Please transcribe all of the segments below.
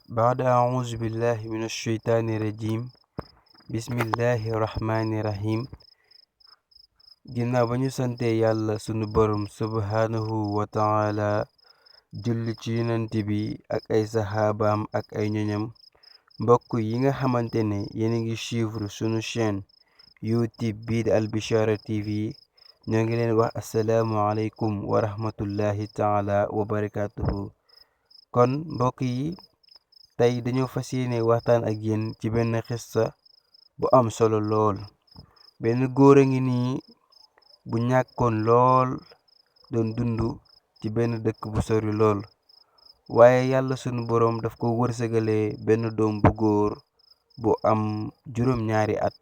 بعد أعوذ بالله من الشيطان الرجيم بسم الله الرحمن الرحيم ginnaaw ba ñu sante yàlla sunu borom subhaanahu wa taala julli ci yonent bi ak ay saxaabaam ak ay ñoñam mbokk yi nga xamante ne yéen a ngi suivre sunu chaîne YouTube bii di Al Bichara TV ñoo ngi leen wax asalaamu aleykum wa rahmatullahi taala wa barakatuhu kon mbokk yi tey dañoo fas yéene waxtaan ak yéen ci benn xissa bu am solo lool. benn góor a ngi nii bu ñàkkoon lool doon dund ci benn dëkk bu sori lool, waaye yàlla sunu boroom daf ko wërsëgalee benn doom bu góor bu am juróom-ñaari at.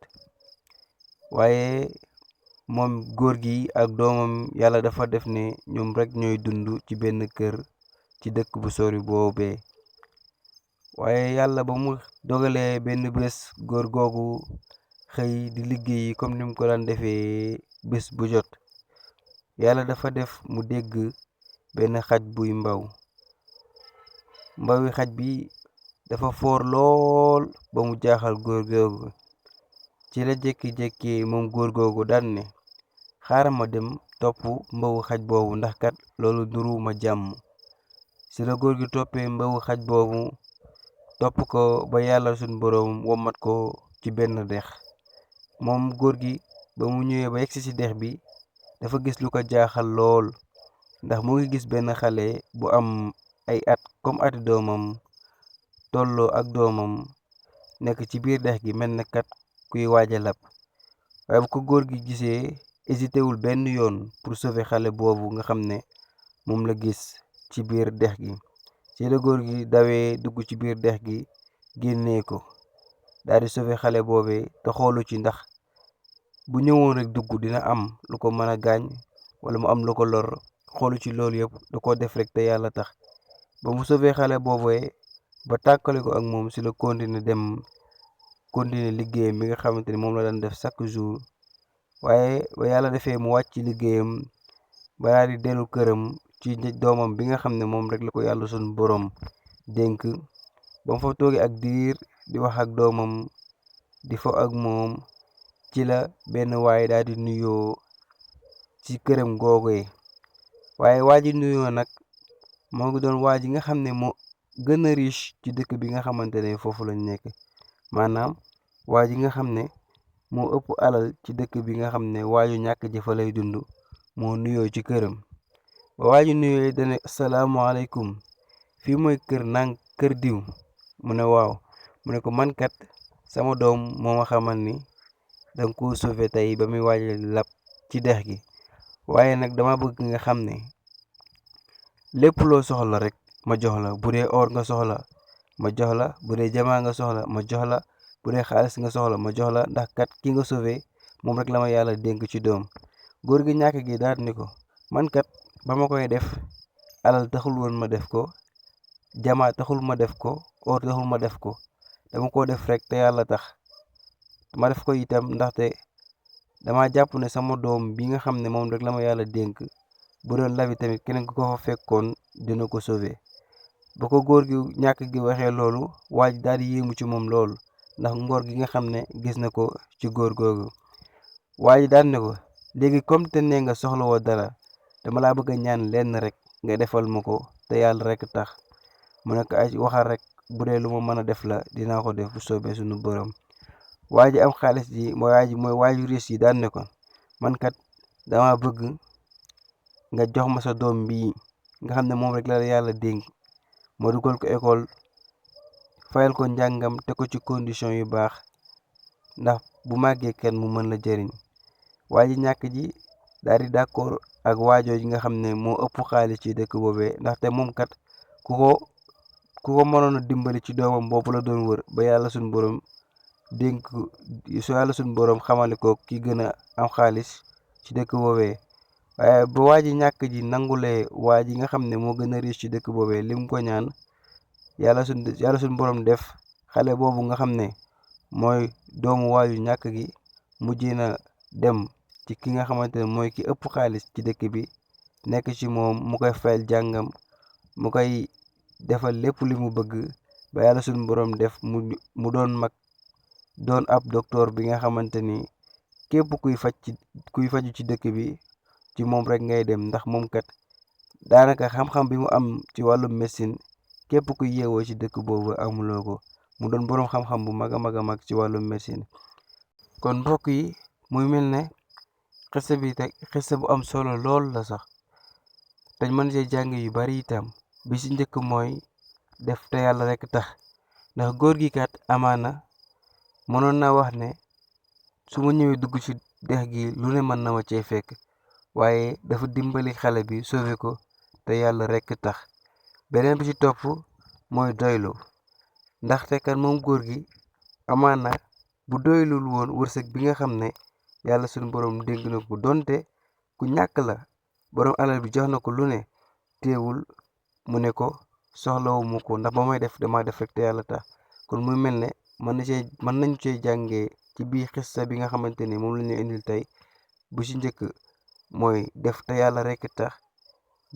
waaye moom góor gi ak doomam yàlla dafa def ne ñoom rekk ñooy dund ci benn kër ci dëkk bu sori boobee. waaye yàlla ba mu dogalee benn bés góor googu xëy di liggéey comme ni mu ko daan defee bés bu jot, yàlla dafa def mu dégg benn xaj buy mbawi xaj bi dafa foor lool ba mu jaaxal góor googu. ci la jékki-jékki moom góor googu daan ne xaaral ma dem topp mbawu xaj boobu ndax kat loolu nuru ma jàmm. ci la góor gi toppee mbawu xaj boobu topp ko ba yàlla suñ boroom womat ko ci benn dex. moom góor gi ba mu ñëwee ba yegsi ci dex bi dafa gis lu ko jaaxal lool, ndax mu ngi gis benn xale bu am ay at comme ati doomam tolloo ak doomam nekk ci biir dex gi mel na kat kuy waaja lab. waaye bu ko góor gi gisee hésité wul benn yoon pour sauver xale boobu nga xam ne moom la gis ci biir dex gi. ci la góor gi dawee dugg ci biir dex gi génnee ko daal di sauver xale boobee te xoolu ci ndax bu ñëwoon rek dugg dina am lu ko mën a gaañ wala mu am lu ko lor. xoolu ci loolu yëpp da ko def rek te yàlla tax. ba mu sauver xale boobee ba tàkkale ko ak moom si la continuer liggéeyam bi nga xamante ni moom la daan def chaque jour. waaye ba yàlla defee mu wàcc liggéeyam ba daal di dellu këram ci doomam bi nga xam ne moom rek la ko yàlla sunu boroom dénk. ba mu fa toogee ak diir di wax ak doomam di fo ak moom ci la benn waaye daal di nuyoo ci këram googee. waaye waa ji nuyoo nag moo ngi doon waa ji nga xam ne moo gën a riche ci dëkk bi nga xamante ne foofu lañ nekk. maanaam waa ji nga xam ne moo ëpp alal ci dëkk bi nga xam ne waaju ñàkk jëfa lay dund moo nuyoo ci këram. ba waa ji nuyoo dane asalaamaaleykum, fii mooy kër diw. mu ne waaw. mu ne ko man kat sama doom moo ma xamal ni danga ko sauver tey ba muy waaj lab ci dex gi. waaye nag dama bëgg nga xam ne lépp loo soxla rek ma jox la. bu dee or nga soxla ma jox la, bu dee jamaa nga soxla ma jox la, bu dee xaalis nga soxla ma jox la, ndax kat ki nga sauver moom rek la ma yàlla dénk ci doom. góor gi ñàkk gi daal ni ko man kat ba ma koy def alal taxul woon ma def ko, jamaa taxul ma def ko, or taxul ma def ko, dama ko def rek te yàlla tax. ma def ko itam ndaxte dama jàpp ne sama doom bi nga xam ne moom rek la ma yàlla dénk bu doon labi tamit keneen ku ko fa fekkoon dina ko sauver. ba ko góor gi ñàkk gi waxee loolu waa ji daal di yéemu ci moom loolu ndax ngor gi nga xam ne gis na ko ci góor googu. waa ji daal ne ko léegi comme te ne nga soxla woo dara, dama laa bëgg a ñaan lenn rek nga defal ma ko te yàlla rek tax. mu ne ko ay waxal rek, bu dee lu ma mën a def la dinaa ko def bu soobee suñu borom. waa ji am xaalis ji mooy waaju riis yi daan ne ko man kat dama bëgg nga jox ma sa doom bii nga xam ne moom rek la yàlla dénk, ma dugal ko école fayal ko njàngam te ko ci condition yu baax ndax bu màggee kenn mu mën la jëriñ. waa ji ñàkk ji daal di d'accord ak waajoo ji nga xam ne moo ëpp xaalis ci dëkk boobee, ndaxte moom kat ku ko mënoon a dimbali ci doomam boobu la doon wër ba yàlla suñu borom dénk xamale ko ki gën a am xaalis ci dëkk boobee. waaye ba waa ji ñàkk ji nangulee waa ji nga xam ne moo gën a riche ci dëkk boobee li mu ko ñaan, yàlla suñu borom def xale boobu nga xam ne mooy doomu waaju ñàkk gi mujj na dem ci ki nga xamante ne mooy ki ëpp xaalis ci dëkk bi, nekk ci moom mu koy fayal jàngam, mu koy defal lépp li mu bëgg ba yàlla suñu borom def mu doon mag, doon ab docteur bi nga xamante ni képp kuy faju ci dëkk bi ci moom rek ngay dem, ndax moom kat daanaka xam-xam bi mu am ci wàllum médecine képp kuy yeewoo ci dëkk boobu amuloo ko. mu doon boroom xam-xam bu mag a mag a mag ci wàllum médecine. kon mbokk yi muy mel ne xista bi tey xista bu am solo lool la sax, dañ mën see jàng yu bari itam. bi ci njëkk mooy def te yàlla rek tax, ndax góor gi kat amaana mënoon naa wax ne su ma ñëwee dugg ci dex gi lu ne mën na ma cee fekk, waaye dafa dimbali xale bi sauvé ko te yàlla rek tax. beneen bi ci topp mooy doylu, ndaxte kan moom góor gi amaana bu doylul woon wërsëg bi nga xam ne yàlla suñu borom dénk na ko, donte ku ñàkk la, borom alal bi jox na ko lu ne, teewul mu ne ko soxlawu mu ko, ndax ba may def dama def rek te yàlla tax. kon muy mel ne mën nañu cee jàngee ci biir xista bi nga xamante ni moom la ñu indil tey. bu ci njëkk mooy def te yàlla rek tax,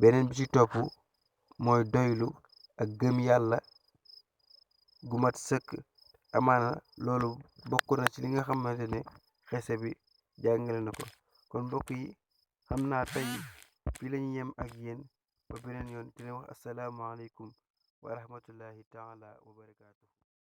beneen bi ci topp mooy doylu ak gëm yàlla gu mat sëkk. amaana loolu bokk na ci li nga xamante ne xese bi jàngale na ko. kon mbokk yi xam naa tey fii la ñu yem ak yéen ba beneen yoon, dina wax asalaamaaleykum wa rahmatullahi taala wa barakaatu.